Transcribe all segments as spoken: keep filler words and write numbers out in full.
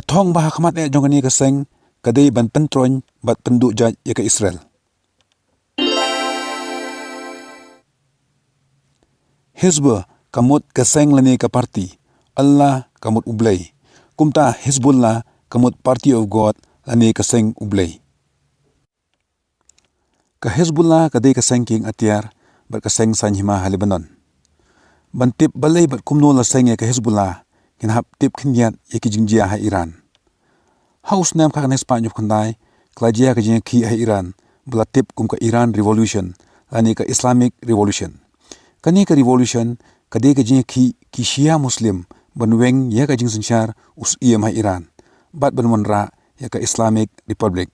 thong ba ha khmat eh jong kane ka seng ka dei ban pyntroiñ bad pynduh jait ïa ka Israel. Hizb ka mut ka seng lane ka party, Allah ka mut U Blei. Kumta Hizbullah ka mut Party of God lane ka seng U Blei. Ka Hizbullah ka dei ka seng kieng atiar bad ka seng saiñ hima ha Lebanon. Ban tip balei bad kumno la seng ïa ka Hizbullah, ngin hap tip khyndiat ïa ki jingjia ha Iran. Ha u snem khatkhyndai spah hynñiewphew khyndai ka la jia ka jingïakhih ha Iran ba la tip kum ka Iran Revolution lane ka Islamic Revolution. Kane ka revolution ka dei ka jingïakhih ki Shia Muslim ban weng ïa ka jingsynshar u syiem ha Iran bad ban wanrah ïa ka Islamic Republic.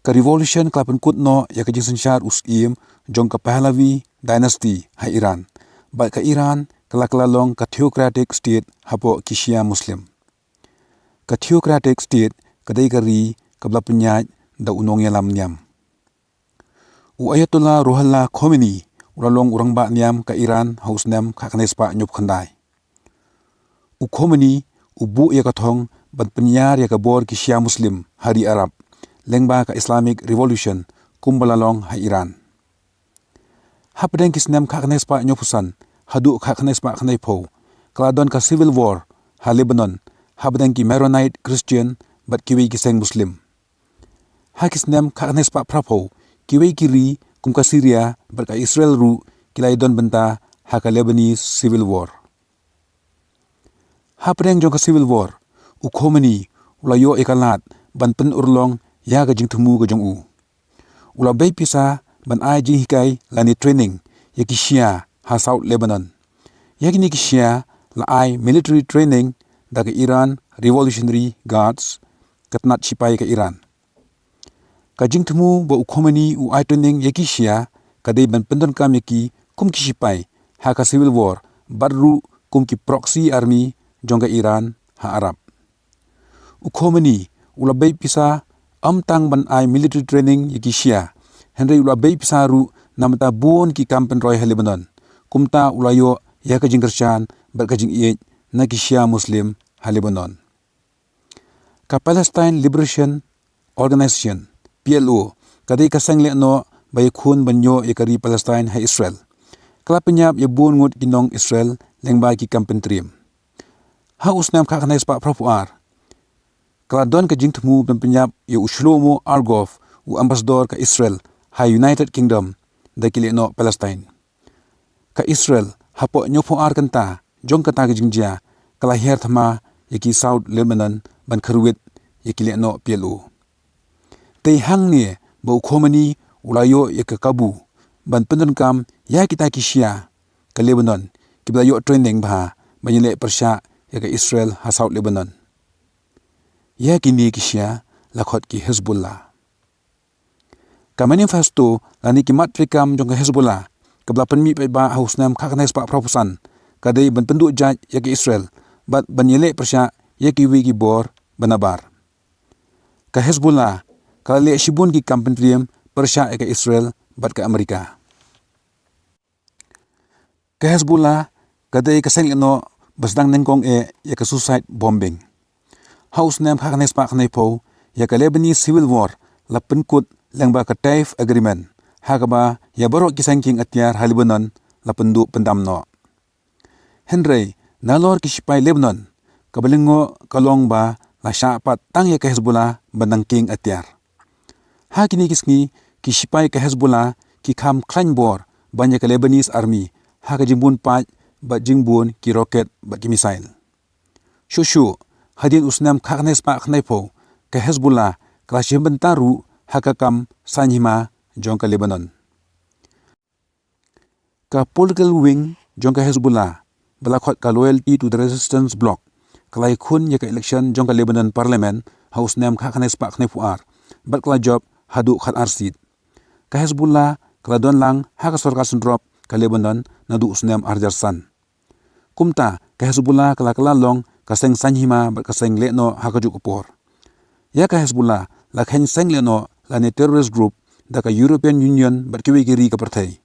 Ka revolution ka la pynkut noh ïa ka jingsynshar u syiem jong ka Pahlavi dynasty ha Iran, bad ka Iran ka la kylla long ka theocratic state hapoh ki Shia Muslim. Ka theocratic state ka dei ka ri kaba la pynïaid da u nongïalam niam. U Ayatollah Ruhollah Khomeini u la long u rangbah niam ka Iran ha u snem khatkhyndai spah hynñiewphew khyndai. U Khomeini u buh ïa ka thong ban pynïar ïa ka bor ki Shia Muslim ha ri Arab lyngba ka Islamic Revolution kumba la long ha Iran. Hapdeng ki snem khatkhyndai spah hynñiewphew san haduh khatkhyndai spah khyndaiphew ka la don ka civil war ha Lebanon hapdeng ki Maronite Christian bad kiwei ki seng Muslim. Ha ki snem khatkhyndai spah phraphew kiwei ki ri kum ka Syria bad ka Israel ruh ki la ïadon bynta ha ka Lebanese Civil War. Hapdeng jong ka Civil War u Khomeini u la ïoh ïa ka lad ban pynurlong ïa ka jingthmu ka jong u. U la bei pisa ban ai jinghikai lane training ïa ki Shia ha South Lebanon. Ïa kine ki Shia la ai military training da ka Iran Revolutionary Guards, ka tnat shipai ka Iran. Ka jingthmu ba u Khomeini u ai training ïa ki Shia ka dei ban pyndonkam ïa ki kum ki shipai ha ka Civil War bad ruh kum ki proxy army jong ka Iran ha Arab. U Khomeini u la bei pisa ym tang ban ai military training ïa ki Shia, hynrei u la bei pisa ruh na bynta bun ki kam pynroi ha Lebanon. Kumta u la ïoh ïa ka jingkyrshan bad ka jingïeit na ki Shia Muslim ha Lebanon. Ka Palestine Liberation Organization, P L O, ka dei ka seng lehnoh ba ïakhun ban ïoh ïa ka ri Palestine ha Israel. Ka la pynïap ïa bun ngut ki nong Israel lyngba ki kam pyntriem. Ha u snem khatkhyndai spah phraphew ar ka la don ka jingthmu ban pynïap ïa u Shlomo Argov, u ambassador ka Israel ha United Kingdom da ki lehnoh Palestine. Ka Israel hapoh hynñiewphew ar kynta jong kata ka jingjia ka la hiar thma ïa ki South Lebanon ban khyrwit ïa ki lehnoh P L O. Dei hangne ba u Khomeini u la ïoh ïa ka kabu ban pyndonkam ïa kita ki Shia ka Lebanon kiba la ïoh training bha ban ïaleh pyrshah ïa ka Israel ha South Lebanon. Ïa kine ki Shia la khot ki Hezbollah. Ka manifesto lane ki mat treikam jong ka Hezbollah kaba la pynmih paidbah ha u snem khatkhyndai spah phraphew san ka dei ban pynduh jait ïa ka Israel bad ban ïaleh pyrshah ïa kiwei ki bor ba nabar. Ka Hezbollah ka la leh shibun ki kam pyntriem pyrshah ïa ka Israel bad ka Amerika. Ka Hezbollah ka dei ka seng lehnoh ba sdang nyngkong eh ïa ka suicide bombing. Ha u snem khatkhyndai spah khyndaiphew ïa ka Lebanese Civil War la pynkut lyngba ka Taif Agreement, ha kaba ïa baroh ki seng kieng atiar ha Lebanon la pynduh pyndam noh. Hynrei nalor ki shipai Lebanon, kaba lyngngoh ka long ba la shah pat tang ïa ka Hezbollah ban nang kieng atiar. Ha kine ki sngi ki shipai ka Hezbollah ki kham khlaiñ bor ban ïa ka Lebanese Army ha ka jingbun paid bad jingbun ki rocket bad ki missile. Shuh shuh hadien u snem khatkhyndai spah khyndaiphew ka Hezbollah ka la shim bynta ruh ha ka kam saiñ hima jong ka Lebanon. Ka political wing jong ka Hezbollah ba la khot ka Loyalty to the Resistance Bloc ka la ïakhun ïa ka election jong ka Lebanon Parliament ha u snem khatkhyndai spah khyndaiphew ar bad ka la jop haduh khatar seat. Ka Hezbollah ka la don lang ha ka sorkar synrop ka Lebanon naduh u snem arhajar san. Kumta ka Hezbollah ka la kylla long ka seng saiñ hima bad ka seng lehnoh ha kajuh ka por. Ïa ka Hezbollah la kheiñ seng lehnoh lane terrorist group da ka European Union bad kiwei ki ri ka pyrthei.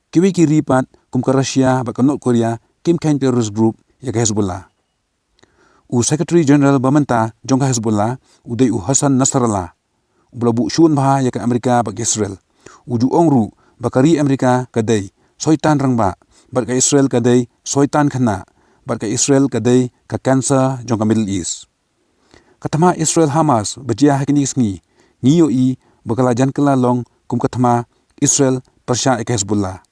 Kiwei ki ri pat kum ka Russia bad ka North Korea kim kheiñ terrorist group ïa ka Hezbollah. U Secretary General ba mynta jong ka Hezbollah u dei u Hassan Nasrallah, uba la buh shun bha ïa ka Amerika bad ka Israel. U ju ong ruh ba ka ri Amerika ka dei soitan rangbah, bad ka Israel ka dei soitan khynnah, bad ka Israel ka dei ka cancer jong ka Middle East. Ka thma Israel Hamas ba jia ha kine ki sngi, ngi ïohi ba ka la jan kylla long kum ka thma Israel pyrshah ïa ka Hezbollah.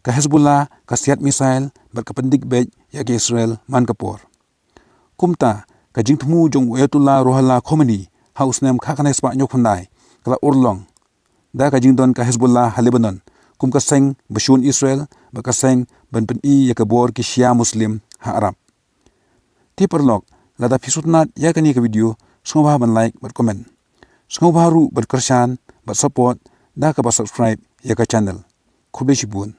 Ka Hezbollah ka siat missile bad ka pyndik beit ïa ka Israel man ka por. Kumta, ka jingthmu jong u Ayatollah Ruhollah Khomeini ha u snem khatkhyndai spah hynñiewphew khyndai ka la urlong da ka jingdon ka Hezbollah ha Lebanon kum ka seng ba shun Israel bad ka seng ban pyni ïa ka bor ki Shia Muslim ha Arab. Te paralok, lada phi sngewtynnat ïa kane ka video, sngewbha ban like bad comment. Sngewbha ruh ban kyrshan bad support da kaba subscribe ïa ka channel. Khublei shibun.